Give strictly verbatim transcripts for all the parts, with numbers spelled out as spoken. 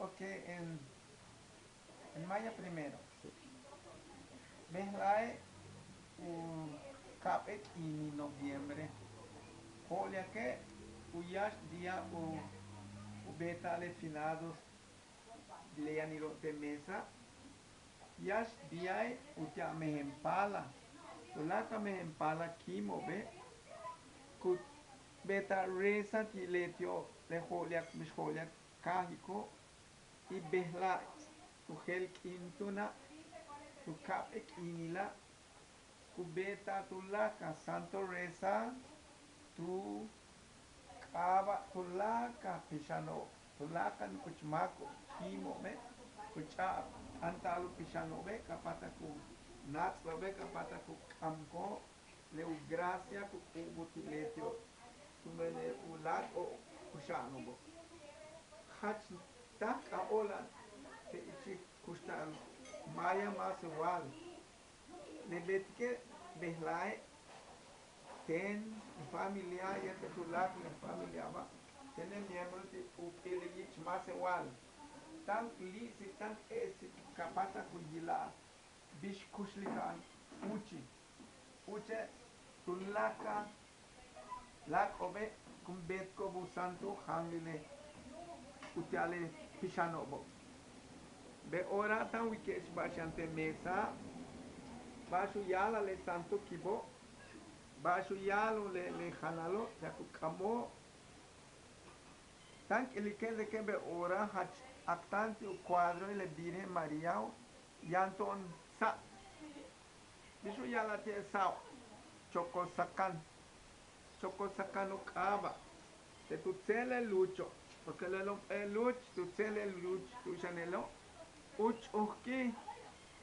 Lo que en, en maya primero. Bejla'e' u ka'ap'éel k'iinil noviembre. Jo'olake' u yáax día u, u beeta'al le finados le yanilo'ob te' mesa. Yáax díae' uti'al mejen paalal. Tuláakal mejen paalal kiimo'obe' ku beeta'al reza ti' leti'ob le jo'olyak mix jo'olyak káajiko'. Y bejla' tu jeel k'iin túuna' tu ka'ap'éel k'iinila' ku beeta'al tuláakal santo reza tu k'aaba' tuláakal pixano'ob, tuláakal nukuch máako'ob kiimo'obe' ku ch'a'ap'anta'al u pixano'obe' ka páatak u náats'lo'obe' ka páatak u k'amko'ob le u gracia ku k'u'ubul ti' leti'ob tumen le u láak'o'ob kuxa'ano'obo'. Jach táan k k'aj óola'an te' ichil kuxtal maya más wal. Le beetike' bejla'e' teen in familia yéetel tuláakal in familiaba' teen le miembro ti' u p'íilil yich más wal. Táan k li'isi' táan k e'esik ka páatak u yila'al bix kuxlika'an úuchil. Úuche' tuláakal láak'o'obe' kun beetiko'ob u santo janglile uti'al le pixano'obo'. Beoora táan a wilike'ex ba'ax yaan te' mesa, ba'ax u ya'ala'al le santo kibo', ba'ax u ya'alo'ob le le janalo' ti'al ku k'amo'ob. Táan k ilike' de que beoora jach aktáan ti' u cuadro le Virgen Mariao' yaan to'on sa'. Bix u ya'ala'al ti'e' sa'o'? Chocosacan. Chocosacan u k'aaba'. Te' tu tséeljel luucho', porque le lom p'éel luuch tu tséeljel luuch tu'ux yaan lelo' u ch'uuki'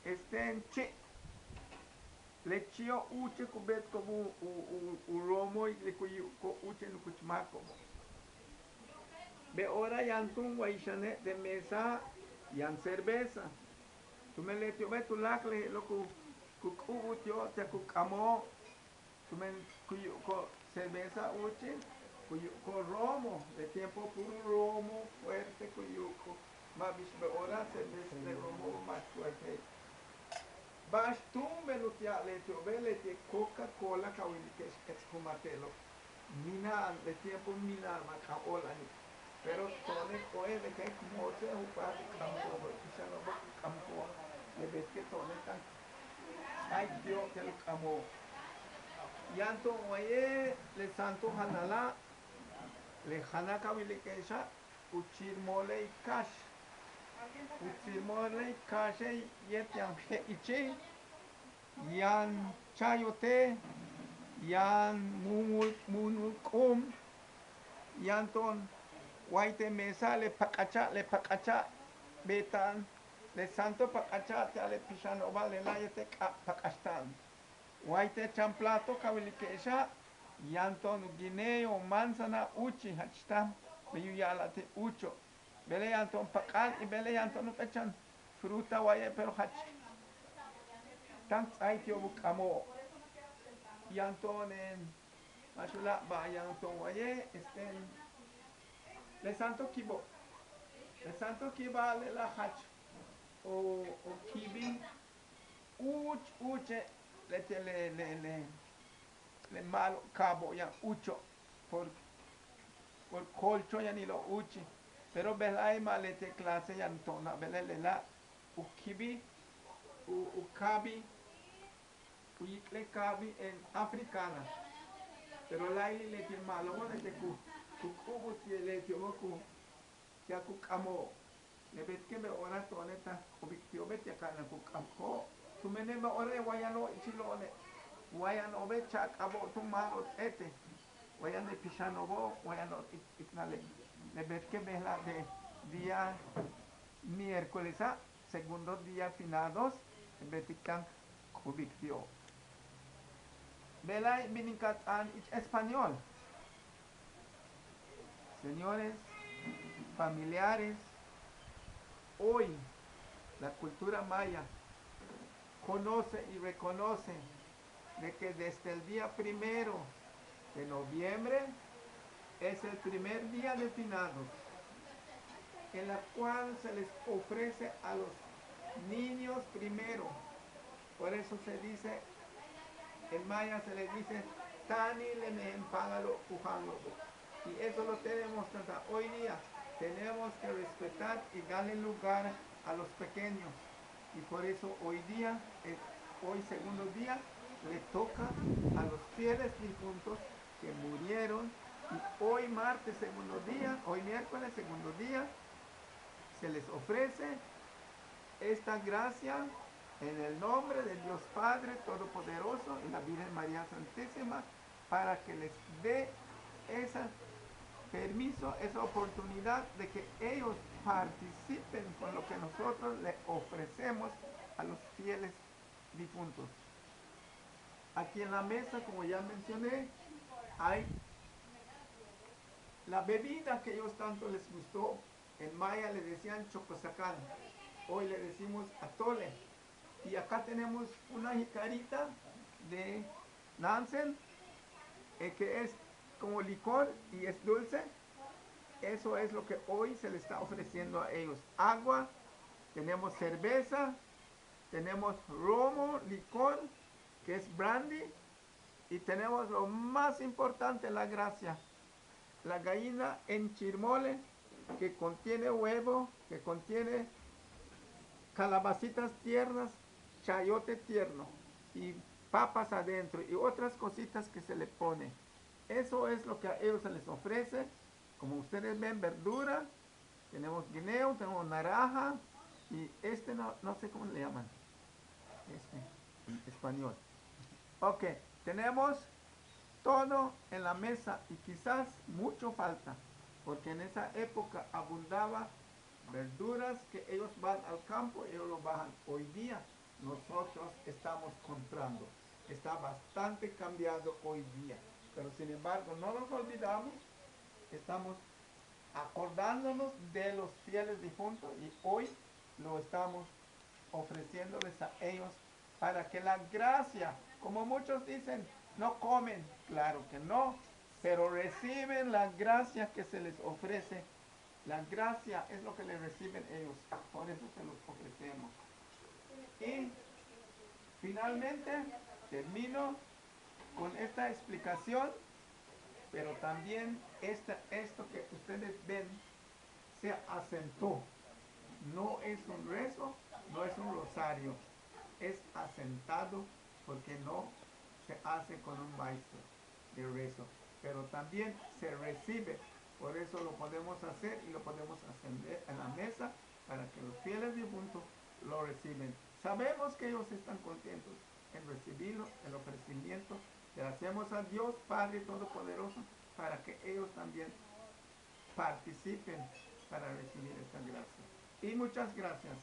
este chi'. Le chi'o' úuche' ku beetiko'ob u u u romo y le ku yu'ubiko'ob úuche' nukuch máako'obo'. Beoora yaan túun way xane' te' mesa yaan cerveza. Tumen leti'obe' tuláakal le je'elo' ku ku k'u'ubul ti'ob ti'al ku k'amo'ob. Tumen ku yu'ubiko'ob cerveza úuchil, ku yu'ubiko'ob romo, le tiempo puro romo fuerte ku yu'ubiko'ob, ma' bix beoora cerveza le romo ma' tu'ux je'el. Ba'ax túumben uti'al leti'obe', leti'e' Coca-Cola ka wilike'ex k e'esik jump'éel te'elo'. Mina'an le tiempo mina'an ma' k k'aj óola'ani'. Pero to'one' k ojel de que k mootse' u p'áatal u k'amko'obo', pixano'obo' ku k'amko'ob le beetike' to'one' táan k ts'áaik ti'ob ti'al u k'amo'ob. Yaan to'on waye' le santo janala', le janal ka wilike'exa' u chi'il molel kaax. U chi'il molel kaaxe' yéet yaan je' ichil, yaan chaayote', yaan mu'unul mu'unul k'uum, yaan to'on way te' mesa le pak'acha', le pak'acha' beeta'an, le santo pak'acha' ti'al le pixano'oba' lela' yéetel k'ab pak'axta'an. Way te' chan plato ka wilike'exa', yaan to'on u guineo, manzana úuchil jach táan bey u ya'ala'al ti' úucho'. Bejla' yaan to'on pak'al y bejla' yaan to'on jump'éel chan fruta waye', pero jach táan k ts'áaik ti'ob u k'amo'ob. Yaan to'on máax uláak' ba'al yaan to'on waye', este, le santo kibo'. Le santo kiba' lela' jach o o kibi' úuch úuche', leti'e' le le le le ma'alob ka'abo' yaan úucho', por por colchón yanilo'ob úuchil. Pero bejla'e' ma' leti'e' clase yaan to'ona', bejla'e' lela' u kibi', u u kaabi', u yik' le kaabi' en africana. Pero láayli' leti'e' ma'alobo' leti'e' ku ku k'u'ubul ti' leti'obo' ku ti'al ku k'amo'ob. Le beetike' beoora to'one' táan k k'ubik ti'obe' ti'al ka'anan ku k'amko'ob. Tumene' beoora wa yano'ob ichilo'one', wa yano'obe' cha'ak'abo' tu ma'alob t éetel, wa yano'ob pixano'obo', wa yano'ob ik iknale'. Le beetike' bejla' de día miércolesa', segundo día finados, le beetik táan k k'ubik ti'ob. Bejla'e' bin in ka'aj t'aan ich español. Señores, familiares, hoy la cultura maya conoce y reconoce de que desde el día primero de noviembre es el primer día de finados. en la cual se les ofrece a los niños primero. Por eso se dice, en maya se les dice, Táani' le mejen páajalo' u jáanlo'obo'. Y eso lo tenemos hasta hoy día. Tenemos que respetar y darle lugar a los pequeños. Y por eso hoy día, eh, hoy segundo día, le toca a los fieles difuntos que murieron. Y hoy martes segundo día, hoy miércoles segundo día, se les ofrece esta gracia en el nombre de Dios Padre Todopoderoso y la Virgen María Santísima, para que les dé ese permiso, esa oportunidad de que ellos participen con lo que nosotros le ofrecemos a los fieles difuntos. Aquí en la mesa, como ya mencioné, hay la bebida que a ellos tanto les gustó. En maya le decían chocosacán, hoy le decimos atole. Y acá tenemos una jicarita de Nansen, eh, que es como licor y es dulce. Eso es lo que hoy se le está ofreciendo a ellos. Agua, tenemos cerveza, tenemos romo, licor, que es brandy, y tenemos lo más importante, la gracia. La gallina en chirmole, que contiene huevo, que contiene calabacitas tiernas, chayote tierno, y papas adentro, y otras cositas que se le pone. Eso es lo que a ellos se les ofrece. Como ustedes ven, verdura, tenemos guineo, tenemos naranja, y este no, no sé cómo le llaman. Este, en español. Ok, tenemos todo en la mesa y quizás mucho falta, porque en esa época abundaba verduras que ellos van al campo, ellos lo bajan. Hoy día nosotros estamos comprando. Está bastante cambiado hoy día, pero sin embargo no nos olvidamos, estamos acordándonos de los fieles difuntos y hoy lo estamos ofreciéndoles a ellos para que la gracia, como muchos dicen, no comen, claro que no, pero reciben la gracia que se les ofrece. La gracia es lo que le reciben ellos, por eso se los ofrecemos. Y finalmente termino con esta explicación, pero también esta, esto que ustedes ven se asentó. No es un rezo, no es un rosario, es asentado porque no se hace con un maestro de rezo, pero también se recibe. Por eso lo podemos hacer y lo podemos ascender en la mesa para que los fieles difuntos lo reciben. Sabemos que ellos están contentos en recibirlo, el ofrecimiento que le hacemos a Dios Padre Todopoderoso para que ellos también participen para recibir esta gracia. Y muchas gracias.